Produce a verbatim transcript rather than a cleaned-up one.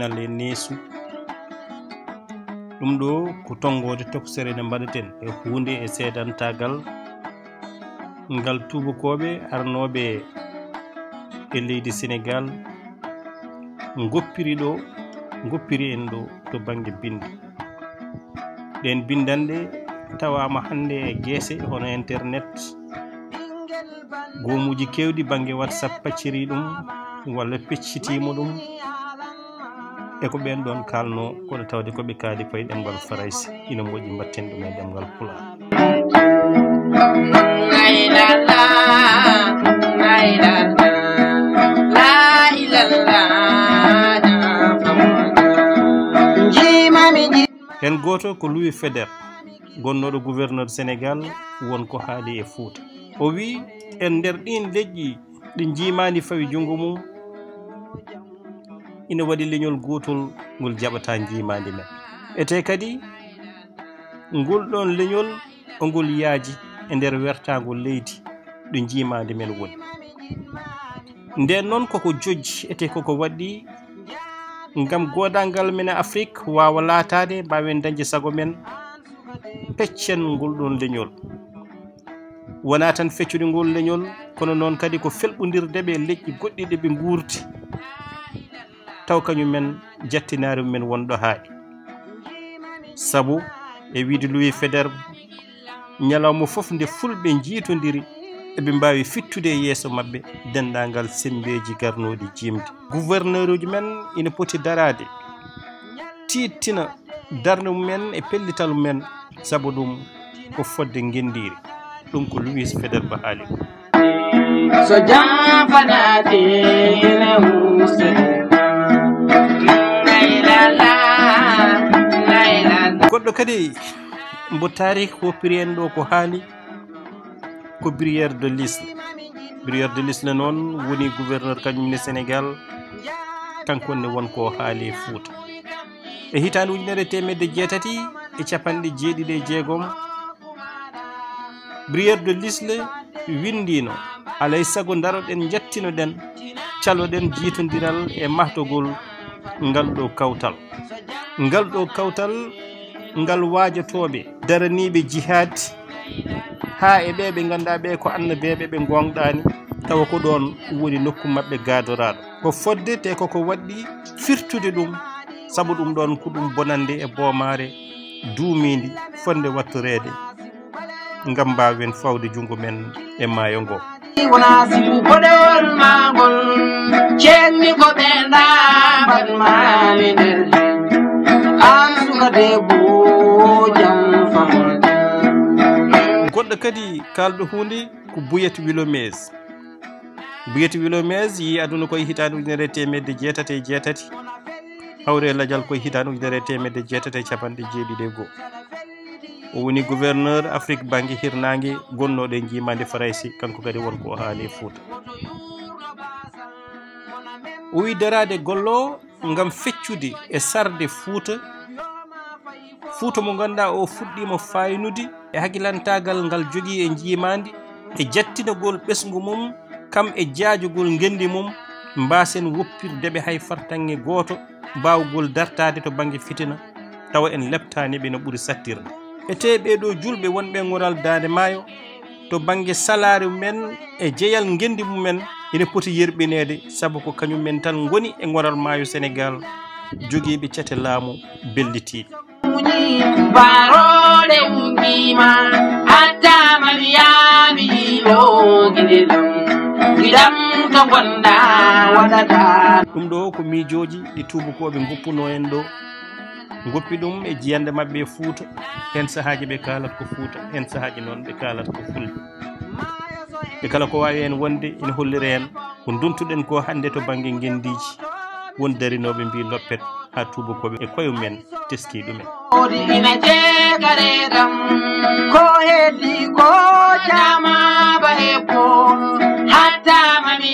Nale neesu. Ɗum ɗo ko tonngoode tokosere nde mbaɗaten e huunde e seedantaagal ngal tuubakooɓe arnooɓe e leydi Senegaal ngoppiri ɗo, ngoppiri en ɗo to bannge binndi. Ɗeen binndanɗe tawaama hannde e geese hono internet, goomuuji keewɗi bannge WhatsApp pacciri ɗum walla peccitiima ɗum. E ko ɓeen ɗoon kaalnoo, kono tawde ko ɓe kaali ko e ɗemngal Farayse, ina moƴƴi mbaɗten ɗum e ɗemngal Pulaar. Heen gooto ko Louis Faidherbe, gonnooɗo gouverneur Senegaal, won ko haali e Fuuta. O wiyi, e nder ɗiin leƴƴi ɗi njiimaandi fawi junngo mum, ina waɗi leñol gootol ngol jaɓataa njiimaandi men. Etee kadi, ngol ɗoon leñol, ngol yaaji e nder wertaango leydi ɗo njiimaandi men woni. Ndeen noon, koko jojji, etee koko waɗɗi ngam goodaangal men e Afrik waawa laataade, mbaawen dañde sago men, peccen ngol ɗoon leñol. Wonaa tan feccude ngol leñol, kono noon kadi ko felɓondirde ɓe leƴƴi goɗɗi ɗe ɓe nguurdi, taw kañum en jattinaare mum en won ɗo haaɗi. Sabu, e wiyde Louis Faidherbe, ñalawma fof nde fulɓe njiitondiri, eɓe mbaawi fittude e yeeso maɓɓe denndaangal semmbeeji garnooɗi jiimde. Gouverneuruuji men ina poti daraade, tiiɗtina darnde mum en e pellital mum en, sabu ɗum ko fodde ngenndiire. Ɗum ko Louis Faidherbe haali ɗum. So jam fanaaki ene huusde. Goɗɗo kadi mbo taarih hoppiri en ɗo ko haali ko Brière de Lisle. Brière de Lisle noon woni gouverneur kañum ne Senegaal, kanko ne won ko haali e Fuuta. E hitaande ujunere e teemedde jeetati e capanɗe jeeɗiɗi e jeegom, Brière de Lisle winndiino, alay sago ndaroɗen, njattinoɗen, caloɗen jiitondiral e mahtogol ngal ɗo kawtal. Ngal ɗo kawtal, ngal waajotooɓe daraniiɓe jihaad, haa e ɓe ɓe ngannduɗaa ɓe ko annabeeɓe ɓe ngoongɗaani, tawa ko ɗoon woni nokku maɓɓe gaadoraaɗo. Ko fodde te koko waɗɗi firtude ɗum, sabu ɗum ɗoon ko ɗum bonannde e boomaare duumiindi fodde wattoreede, ngam mbaawen fawde junngo men e maayo ngo. Wona sibu boɗewol maa ngol, ceedmi ko ɓe ndaabat maami nder heen. Aan suka debbo, jam famol. Goɗɗo kadi kaalɗo huunde ko Bouillet Willemez. Bouillet Willemez yii aduna ko e hitaande ujunere e teemedde jeetati e jeetati, hawre lajal ko e hitaande ujunere e teemedde jeetati e capanɗe jeeɗiɗi e goo. O woni gouverneur Afrik bannge hirnaange gonnooɗo e njiimaandi Farayse, kanko kadi won ko o haali e Fuuta. O wiyi daraade gollo ngam feccude e sarde Fuuta, Fuuta mo ngannduɗaa o fuɗɗiima faynude e hakkilantaagal ngal jogii e njiimaandi, e jattinagol ɓesngu mum, kam e jaajugol ngenndi mum, mbaasen woppirde ɓe hay fartaŋŋe gooto, mbaawgol dartaade to bannge fitina, tawa en leptaani ɓe no ɓuri sattirde. E tee ɓee ɗoo julɓe wonɓe e ŋoral Daande Maayo, to bannge salaare mumen e jeyal ngenndi mumen, ina poti yerɓineede, sabu ko kañum en tan ngoni e ŋoral maayo Senegaal, jogiiɓe cate laamu bellitiiɗe. Muñi, barooɗe ummima, hatta Mariyaami yiilo gide ɗam, giɗam to ngonɗa waɗata. Ɗum ɗo ko miijooji ɗi tuubakooɓe ngoppunoo en ɗo. Ngoppi ɗum e jiyannde maɓɓe e Fuuta. Heen sahaaji ɓe kaalat ko Fuuta, heen sahaaji noon ɓe kaalat ko Fulɓe. Ɓe kala ko waawi heen wonde ina hollira en ko ndontuɗen ko hannde to bannge ngenndiiji. Won darinooɓe mbii loppet haa tuubakooɓe e koye mumen teskii ɗumen. Ina jeegare ɗam, ko heddi ko jamaaba e ko hatta mami